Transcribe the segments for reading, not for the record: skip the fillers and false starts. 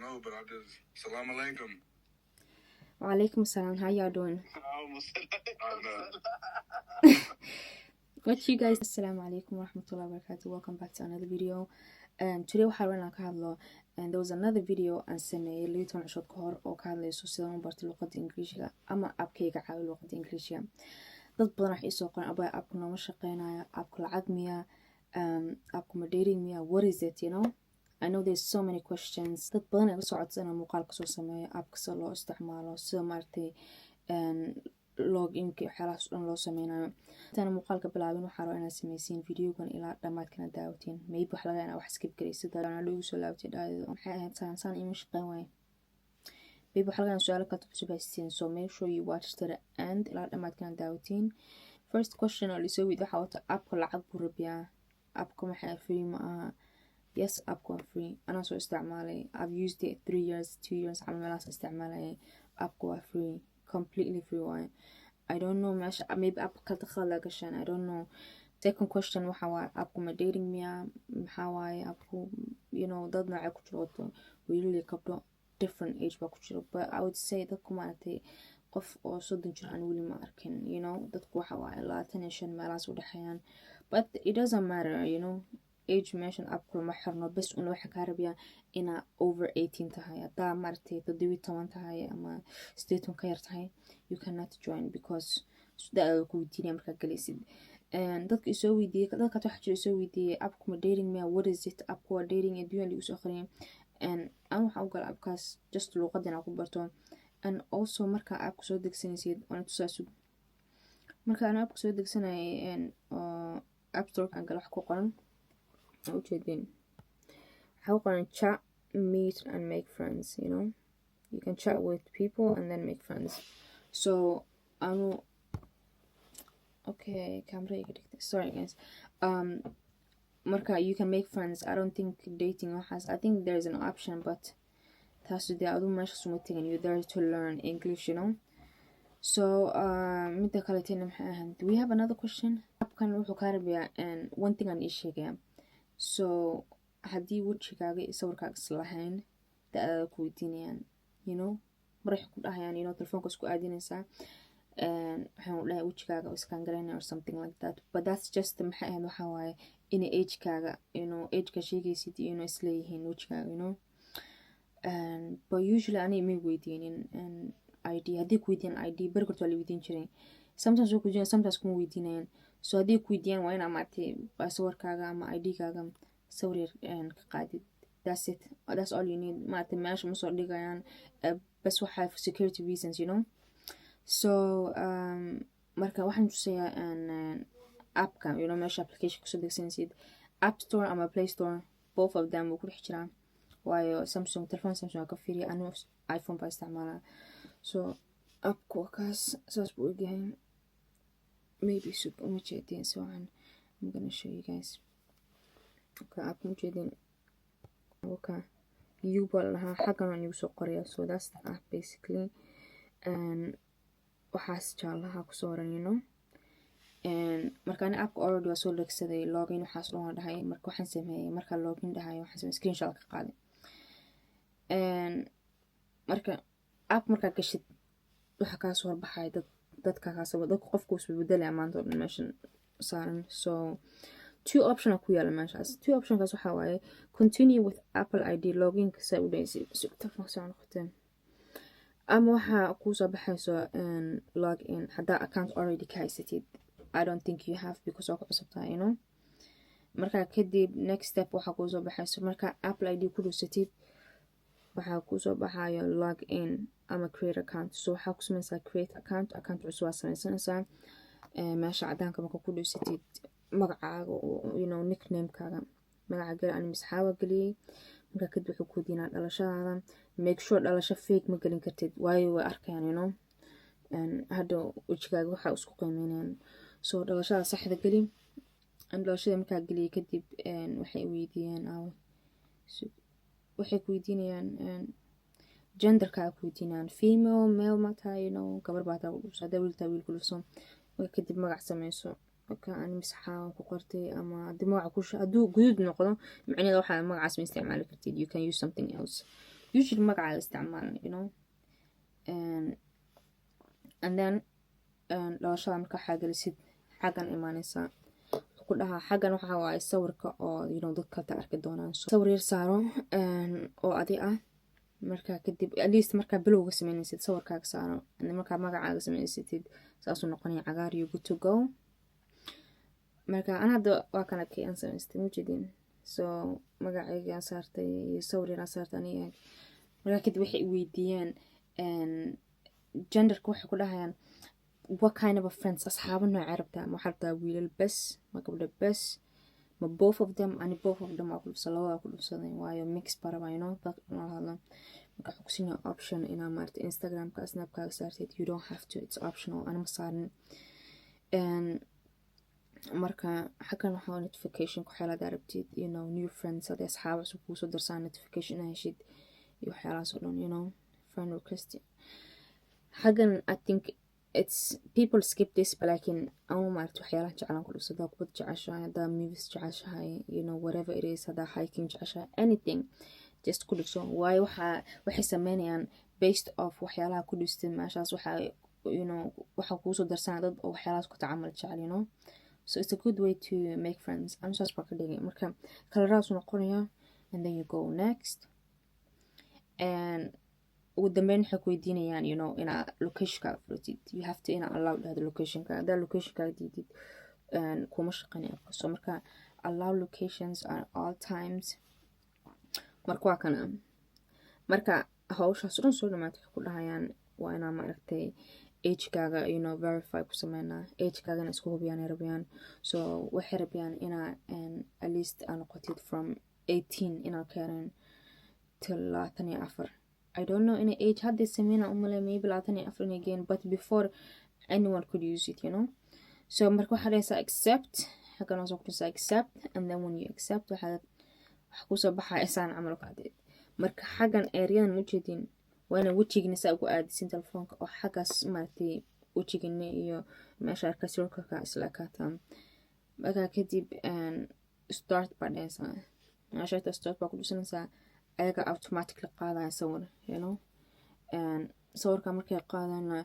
Know, but I just salam alaikum. Walaikum salam. How y'all doing? I know. What you guys? Assalamu alaikum warahmatullahi wabarakatuh. Welcome back to another video. Today waxaa rabaa inaan ka hadlo, and there was another video aan sameeyay 12 cishood ka hor oo ka hadlayso sidaan u bartay luqadda Ingiriisiga ama appkayga caawi luqadda Ingiriisiga. Dad badan waxay isoo qoreen, "Abay, appka nooma shaqeynayo, appka lacag miya, appka ma dating miya, what is it?" I know there's so many questions. Dad badan ay soo codsan inaan muuqaal kasoo sameeyo appka, sida loo isticmaalo, sida maaragtay log inka, waxyaalahaas dhan loo sameynayo. Intaan muuqaalka bilaabin, waxaa rabaa inaad sameysiin videogan ilaa dhammaadkana daawatiin. Maybe wax laga inaa wax skip garaysid, loogu soo laabtay dhahdo, "Maxay ahayd saan saan ima shaqeyn waaye?" Maybe wax laga inaa su-aalo kale cusub haystiin, so make sure you watch to the end, ilaa dhammaadkana daawatiin. First question oo lisoo weydiy waxaa wata, appka lacag buu rabiyaa, appka maxay, free ma aha? Yes, appka waa free. Anaa soo isticmaalay. I've used it 3 years, 2 years camal meelahaas isticmaalayay. Appka waa free, completely free waaye. I don't know meesha, maybe app kala khalad gashaan, I don't know. Second question waxa waaye, appku ma dating miya, maxaa waaye appku? Dad noocay ku jiro wato, wiilal iyo gabdho different age baa ku jiro, but I would say dadku maaragtay qof oo 30 jir aan weli ma arkin. Dadku waxa waaye 25 meelahaas u dhexeeyaan, but it doesn't matter age. Meeshan appku lama xirno, bes una waxa kaa rabiyaa inaa over 18 tahay. Haddaa maaragtay 17 tahay ama 18 ka yar tahay, you cannot join because da-da ku weydiinaya markaa galaysid. Dadka isoo weydiiyey, dadkaas waxaa jira isoo weydiiyey, appku ma dating miya, what is it? Appku waa dating adduunya lagu soo akhriyay. And an waxaan u gala appkaas just luuqada inaa ku barto. And also markaa appka soo degsanaysid, waana tusaa, sug. Marka aan appka soo degsanayay oo App Store aan gala, wax ku qoran ujeedin, waxaa ku qoran "chat, meet and make friends." You can chat with people and then make friends. So anu, okay, camera iga dhigtay, sorry guys. Marka you can make friends. I don't think dating waxaas. I think there's an option, but taasu dee adu meesha suma tegin, you're there to learn English. So mida kaleetena maxay ahayd? Do we have another question? Appkan wuxuu kaa rabayaa, and one thing aan ii sheegaya, so haddii wejigaaga iyo sawirkaaga islahayn, da-daada ku weydiinayaan. Mar waxay ku dhahayaan, telefoonka isku aadinaysaa, waxaan u dhahay wejigaaga iskaan garanaya or something like that, but that's just, maxay ahayd, waxaa waaye inay agekaaga, ageka sheegaysid iyo inuu isleeyihiin wejigaaga. But usually aniga may weydiinin ID. Haddii ku weydiiyaan ID, beri horta waa la weydiin jiray. Sometimes way ku weydiinayaan, sometimes kuma weydiinayaan. So haddii ku weydiiyaan, waa inaa maaragtay sawirkaaga ama ID-gaaga sawir yar ka qaadid. That's it, that's all you need. Maaragtay meesha ma soo dhigayaan, bas waxaa for security reasons. So marka waxaan tusayaa appka, meesha application kusoo degsanaysid, App Store ama Play Store, both of them wuu ku dhex jiraa, waayo Samsung, telefoon Samsung waa ka fiiriya, anigu iPhone baa isticmaalaa. So appku waa kaas, saas buu egyahay. Maybe sug, uma jeedin si wacan. I'm gonna show you guys. Okay, app uma jeedin. Okay, you baa la dhahaa, xaggan waan igu soo qoraya. So that's the app basically, and waxaas jaalaha kusoo oran. Marka ani appka already waa soo degsaday, login waxaas dhan waa dhahay. Marka waxaan sameeyey, marka login dhahay, waxaan sameeyey screenshot ka qaaday. Marka app markaa gashid, waxa kaa soo horbaxaya dad, dadka kaasoo dadka qofku isbedelaya maanta oo dhan meeshan saaran. So two option ku yaala meeshaas. Two optionkaas waxaa waaye continue with Apple ID, loginka saa u dhahaysid, soo noqoteen, ama waxaa kuusoo baxayso log in haddaa account already ka haysatid. I don't think you have because waa ku cusub tahay. Markaa kadib next step waxaa kuusoo baxayso, markaa Apple ID ku dhusatid, waxaa kuusoo baxayo log in ama create account. So waxaa ku sameysaa create account, account cusub waa sameysanaysaa. Meesha cadaanka marka ku dhusatid, magacaaga, nicknamekaaga, magaca gali. Ani misxaawa geliyey. Markaa kadib wuxuu ku weydiinaa dhalashadaada. Make sure dhalasho fake ma gelin kartid, waayo way arkayaan, hadda wejigaaga waxaa isku qiimeynayaan. So dhalashada saxda geli. Dhalashada markaa geliyay kadib, waxay weydiiyeen, waxay ku weydiinayaan genderkaa, ku weydiinayaan female, male ma tahay, gabar baa taa ku dhufso, haddaa wiil taa wiil ku dhufso. Marka kadib magac sameyso. Marka ani misxaa ku qortay, ama haddii magaca ku hadduu guduud noqdo, micnaheeda waxaa magacaas ma isticmaali kartid, you can use something else. Usually magacaaga isticmaal. And then dhalashada marka waxaa gelisid, xaggan imaaneysaa. Wuxuu ku dhahaa xaggan waxaa waaye sawirka oo dad kalta arki doonaan. So sawir yar saaro oo adi ah. Markaa kadib, at least markaa bilowga sameynaysid, sawirkaaga saaro. And then markaa magacaaga sameysatid, saasuu noqonaya cagaar, you good to go. Marka ana hadda waa kana kii aan samaystay, mujeedin. So magacayga aan saartay iyo sawir yar aan saartay aniga. Markaa kadib waxay i weydiiyeen genderka. Waxay ku dhahayaan, "What kind of a friends?" Asxaabo noocee rabtaa? Ma waxaa rabtaa wiilal bes, ma gabdho bes, ma both of them? Ani both of them waa ku dhufsa, labada ku dhufsaday, waayo mix baa rabaa dad nala hadlo. Marka waxuu kusiinaya option inaa maarata Instagramka, Snapkaaga saartid. You don't have to, it's optional. Ani ma saarin. Marka xaggan waxaa notification ku xeelaad rabtid, new friends, haddii asxaab cusub kuusoo darsaan, notification inaa heshid iyo waxyaalahaas oo dhan, friend request. Xaggan I think it's people skip this, but laakiin anu maarata waxyaalaha jeclaan ku dhufso. Haddaa kubad jeceshahay, haddaa movies jeceshahay, whatever it is, haddaa hiking jeceshahay, anything, just ku dhufso, waayo waxay sameynayaan based off waxyaalaha ku dhistay meeshaas. Waxa waxaa kuusoo darsanaya dad oo waxyaalahaas ku tacamal jecel. So it's a good way to make friends. Anu saas baa ka dhigay. Marka kalaradaas noqonaya, and then you go next. And ugu dambeyn waxay ku weydiinayaan inaa locationkaaga furatid. You have to inaa allow dhahdo locationkaaga. Haddaa locationkaaga diidid, kuma shaqeynaya. So marka allow locations at all times. Marka waa kana. Marka hawshaas dhan soo dhamaatay, waxay ku dhahayaan waa inaa maaragtay agekaaga verify ku sameynaa. Agekaagana isku hubiyaan ay rabiyaan. So waxay rabiyaan inaa at least aa noqotid from 18 inaa keenan till 24. I don't know inay age hadday sameynaa umaley, maybe 24 inay geen, but before anyone could use it. So marka waxaa dhahaysaa accept. Xaggan hoose ku dhahaysaa accept. And then when you accept, waxa kusoo baxaya isaan camal kaadeed. Marka xaggan ereyadan ma ujeedin? Waa inaa wejigina saa ugu aadisin telefoonka oo xaggaas maaragtay wejigina iyo meesha arka sawirka isla ekaataan. Markaa kadib start baa dhahaysaa. Meesha start baa ku dhusanaysaa. Ayaga automatically qaadaya sawir. Sawirka markay qaadana,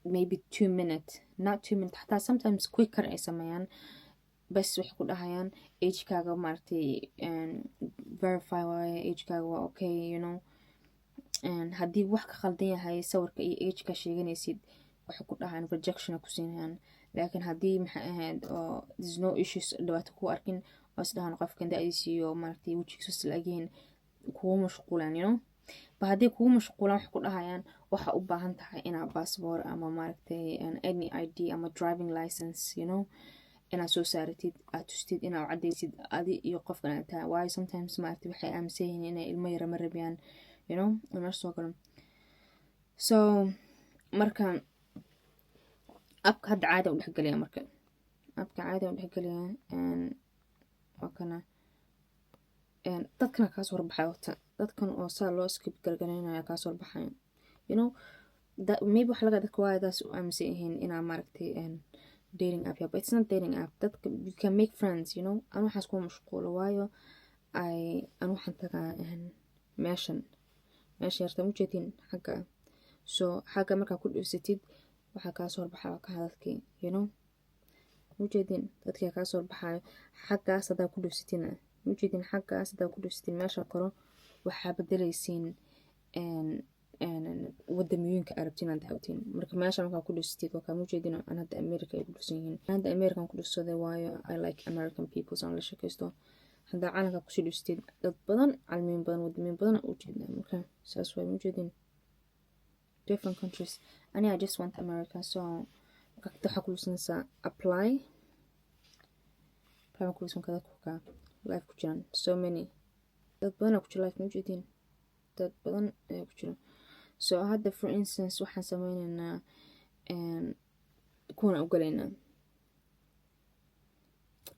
maybe 2 minute, not 2 minute xataa, sometimes quicker ay sameeyaan. Bas waxay ku dhahayaan agekaaga maaragtay verify waaye, agekaaga waa okay. Haddii wax ka khaldan yahay sawirka iyo ageka sheeganaysid, waxay ku dhahayaan rejection ku siinayaan. Laakiin haddii, maxay ahayd, oo there's no issues, dhibaato ku arkin, oo is dhahaan qofkan da-diisa iyo maaragtay wejigiisa isla egyihiin, kugu mashquulaan. Ba haddii kugu mashquulaan, waxay ku dhahayaan waxa u baahan tahay inaa passport ama maaragtay any ID ama driving license inaad soo saaratid, aad tustid, inaad cadaysid adi iyo qofkan aad tahay, waayo sometimes maaragtay waxay aaminsan yihiin inay ilmo yara ma rabiyaan meesha soo galo. So marka appka hadda caadi u dhexgelaya. Marka appka caadi u dhexgelaya, waa kana. Dadkana kaas horbaxay wata, dadkan oo saa loo skip gargaraynaya kaas horbaxaya. Maybe waxa laga dadka waayadaas u aaminsan yihiin inaa maaragtay dating app, but it's not dating app. Dadka you can make friends. Anu waxaas kuma mashquulo, waayo I anu waxaan tagaa meeshan, meesha yarta ujeedin xagga. So xagga markaa ku dhufsatid, waxaa kaa soo horbaxaya ka dadkii. Ujeedin, dadkii kaa soo horbaxayo. Xaggaas haddaa ku dhufsatidna, ujeedin, xaggaas haddaa ku dhufsatid, meesha koro waxaa bedelaysiin wadamooyinka aad rabtiin inaad daawatiin. Marka meesha markaa ku dhufsatid, waa kaama ujeedin. Aan hadda America ay ku dhufsan yihiin. Hadda American ku dhufsaday, waayo I like American people, so aan la sheekaysto. Haddaa calanka kusii dhufsatid, dad badan, calmiin badan, wadamooyin badan ujeednaa. Marka saas waay, ujeedin, different countries. Ani I just want America. So marka waxaa ku dhufsanaysaa apply. Apply ku dhufsan kada kuka live ku jiraan, so many, dad badan ku jira live, ma ujeedin? Dad badan ayaa ku jira. So hadda, for instance, waxaan sameyneynaa kuwan ugalaynaa,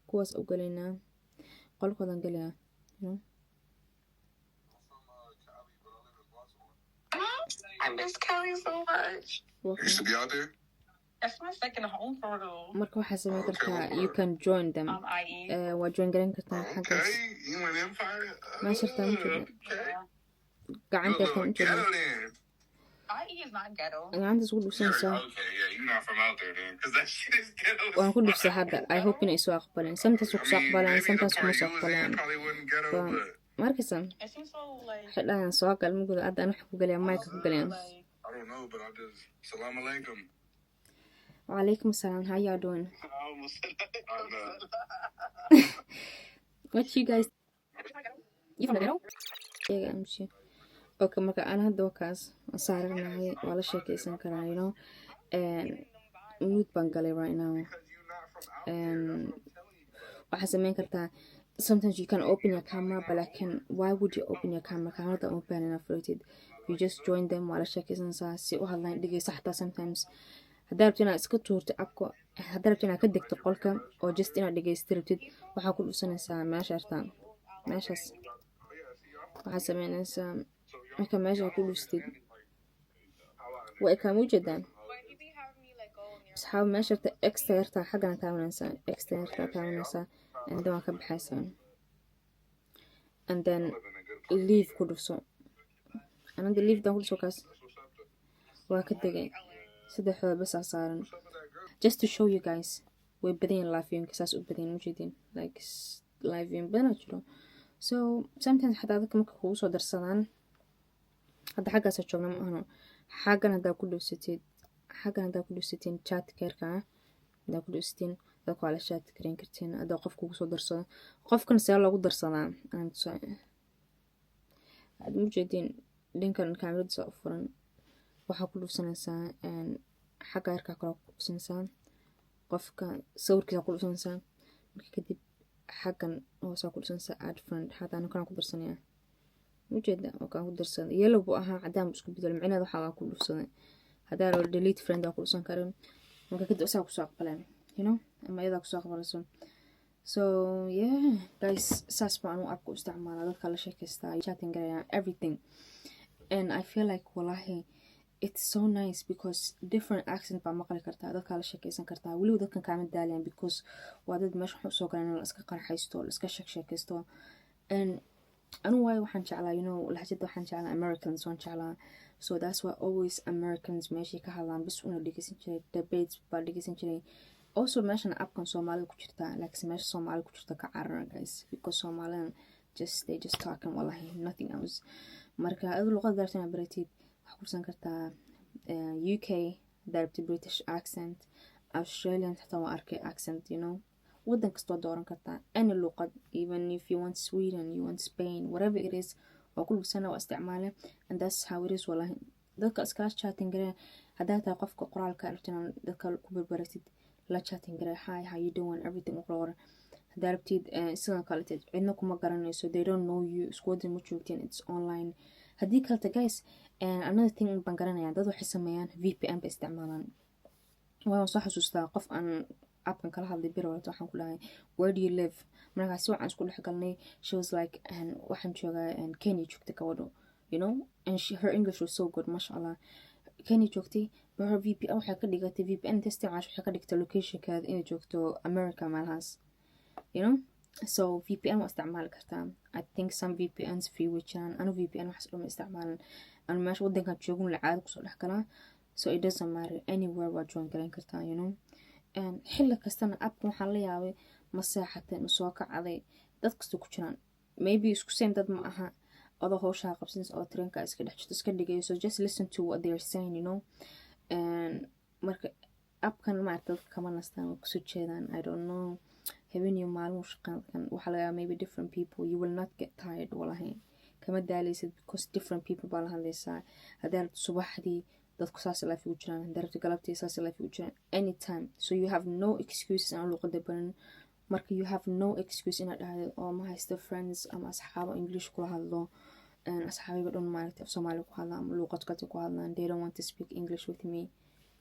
kuwaas ugalaynaa, qolkoodan galayaa. I'm from Cali, but I live in Baltimore. I miss Cali so much. You used to be out there? That's my second home for real. Marka waxaa sameyn Okay, kartaa, what you part? can join them. IE. Waa join garan kartaa xaggaas. Okay, Inland Empire. Meesha hartaa ma jeeda. Okay. Yeah. Gacanta You a yartaan little u jeedaan. ghetto then. IE is not ghetto. Gacanta isku dhufsanaysaa. Okay, yeah, you're not from out there then, because that shit is ghetto as Waan ku dhufsay fuck. hadda. I hope inay soo aqbaleen. Sometimes way I kusoo mean, aqbalaan, maybe the sometimes kuma part soo you was in aqbalaan. probably wasn't ghetto, But but ma arkaysaa? It seems so like Waxay dhahayaan soo gal muguda. Hadda ana waxa ku galayaa mic ku galayaan. like I don't know. But I just salam alaikum. Wacalaykum asalaam. How y'all doing? I almost said I know. What you guys, you from the ghetto? Iyaga amshi. Okay, marka ana hadda wakaas waan saaranahay, waa la sheekaysan karaa. And mood baan galay right now. Because you're not from out there. And That's what I'm telling you. waxaa sameyn kartaa, sometimes you can open your camera, but like, can why would you open your camera? Camerada uma baahan inaad furatid. You just join them, waa la sheekaysanaysaa, si u hadlaan dhegeysa. Xataa sometimes haddaa rabtid inaad iska tuurto appka, haddaa rabtid inaad ka degto qolka oo just inaad dhegeysta rabtid, waxaa ku dhufsanaysaa meesha yartaa, meeshaas. Waxaa sameynaysaa marka meesha ku dhuftid, waa kaama ujeedaan asxaab. Meesha yarta X-ta yartaa xaggana taabanaysaa, X-ta yartaa taabanaysaa, and then waa ka baxaysaa, and then leave ku dhufso. Anada leave daan ku dhufso, kaas waa ka degay. Saddexdooda basaa saaran, just to show you guys. Way badan yihiin live-yinka, saas u badan yihiin, ujeedin, like live-yin badanaa jiro. So sometimes xataa dadka marka kugu soo darsadaan, hadda xaggaasa joogna ma ahno, xaggan haddaa ku dhufsatid, xaggan haddaa ku dhufsatiin, chat keerka ah haddaa ku dhufsatiin, dadka waa la chat gareyn kartiin. Haddaa qof kugu soo darsado, qofkan see loogu darsadaa aan tusaa. Aad ujeediin dhinkan kaamiradiisa u furan, waxaa ku dhufsanaysaa xagga yarkaa kale ku dhufsanaysaa, qofka sawirkiisa ku dhufsanaysaa. Marka kadib xaggan hoosaa ku dhufsanaysaa, add friend. Xataa anu ku darsanaya, ujeeda, oo kaan ku darsaday yellow buu ahaa, cadaan buu isku bedelay. Micnaheed waxaa waa ku dhufsaday. Haddaa rabo delete friend waa ku dhufsan karin. Marka kadib asagaa kusoo aqbaleen ama iyadaa kusoo aqbalayso. So yeah guys, saas baan anu appka u isticmaalaa, dadka la sheekaystaa, chatting garaya, everything. And I feel like, wallahi, it's so nice because different accent baa maqli kartaa, dadkaa la sheekaysan kartaa, weliba dadkan kaama daalayan because waa dad meesha wax usoo galan in la iska qarxaysto, la iska sheeksheekaysto. And anu waayo waxaan jeclaa lahjada, waxaan jeclaa Americans waan jeclaa. So that's why always Americans meeshay ka hadlaan bis una dhegeysan jiray, debates baa dhegeysan jiray. Also meeshan appkan Soomaalida ku jirta, laakiin meesha Soomaalida ku jirta ka carara guys, because Soomaalidan just they just talking, wallahi, nothing else. Marka adigu luqada daarta inaad baratid, waxaa kursan kartaa UK haddaa rabtid British accent, Australian xataa waan arkay accent. Wadan kastoo dooran kartaa, any luqad, even if you want Sweden, you want Spain, whatever it is, waa ku lugsana, waa isticmaale, and that's how it is, wallahi. Dadka iskala chatting garee. Haddaa tahay qofka qoraalka rabtid inaad dadka ku barbaratid, la chatting garee, "Hi, how you doing?" everything u qor haddaa rabtid. Sidoo kale cidna kuma garanayso, they don't know you, isku wadan ma joogtiin, it's online. Haddii kaleta guys, another thing baan garanaya, dad waxay sameeyaan VPN bay isticmaalaan. Waan soo xasuustaa qof aan appkan kala hadlay bir walata, waxaan ku dhahay, "Where do you live?" Markaas si waxaan isku dhex galnay. She was like, "Waxaan joogaa Kenya." Joogtay gabadho, and her English was so good, masha Allah. Kenya joogtay, but her VPN waxay ka dhigatay, VPN inta isticmaasho, waxay ka dhigtay locationkeeda inay joogto America meelahaas. So VPN waa isticmaali kartaa. I think some VPNs free way jiraan. Anu VPN waxaas dhan ma isticmaalan. Anu meesha wadankan joogun la caado kusoo dhex galaa, so it doesn't matter, anywhere waa join garan kartaa. And xilli kastana appkan waxaan la yaabay, ma seexatay, ma soo kacday, dad kasta ku jiraan. Maybe isku same dad ma aha. Adoo howshaa qabsanaysa oo tareenka iska dhex jirto, iska dhigayso, just listen to what they are saying. And marka appkan maaragta dadka kama nastaan, way kusoo jeedaan. I don't know, habeen iyo maalin u shaqeyn dadkan. Waxaa laga yaabaa maybe different people. You will not get tired, wallahi, kama daaleysid because different people baa la hadlaysaa. Haddaa rabto subaxdii, dadku saas live ugu jiraan. Haddaa rabto galabtii, saas live ugu jiraan, anytime. So you have no excuses aan luqada baran. Marka you have no excuse inaad dhahdo oo ma haysto friends ama asxaabo English kula hadlo, asxaabiga dhan maaragta af Soomaali ku hadlaan ama luuqad kale ku hadlaan, they don't want to speak English with me.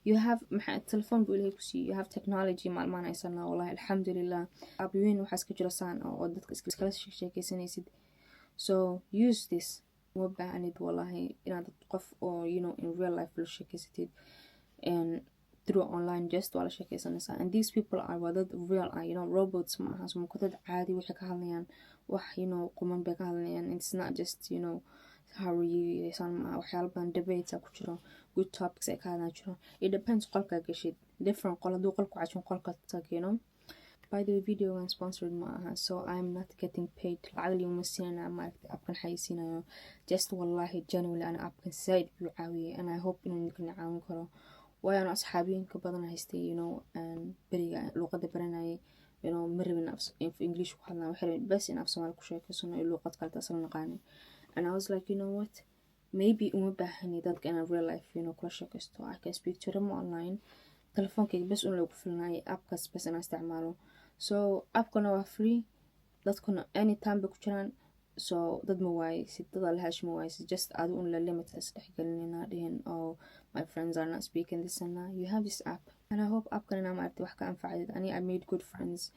You have, maxaa, telephone buu Ilaahay ku siiyey. You have technology maalmahan haysanaa, wallahi, alxamdulilah. Aabiyooyin waxaa iska jira saan oo dadka iskala sheekeysanaysid. So use this. Uma baahnid, wallahi, inaad qof oo in real life la sheekeysatid, and through online just waa la sheekeysanaysaa. And these people are, waa dad real ah, robots ma aha. So dad caadi waxay ka hadlayaan, wax quman bay ka hadlayaan. It's not just How are you? Saan ma waxyaalo badan, debates ku jiro, good topics ay ka hadlaan jiro. It depends qolkaa gashid, different qol. Hadduu qolku cajin, qolka tag. By the way, videogan sponsored ma aha, so I'm not getting paid. Lacag liiguma siinana, maaragtay, appkan xayeysiinayo. Just wallahi, genuinely, ana appkan zaaid buu caawiyey and I hope inuu ninkana caawin karo, waayo ana asxaabiyiinka badan haystay beriga luuqada baranayay ma rabin af English ku hadlaan. Waxay rabin bes in af Soomaali ku sheekeysano iyo luuqad kaleta asla naqaanin. And I was like, "You know what? Maybe uma baahani dadka inaan real life kula sheekaysto. I can speak to them online." Telefoonkayga bes un lagu filnaayay appkaas bes inaan isticmaalo. So appkana waa free, dadkuna anytime bay ku jiraan, so dad ma waayeysid, dad la hash ma waayeysid. Just adi un la limit isdhexgelinina dhihin, "Oh, my friends are not speaking this and that." You have this app and I hope appkan inaa, maaragtay, wax ka anfacdid. Ani I made good friends.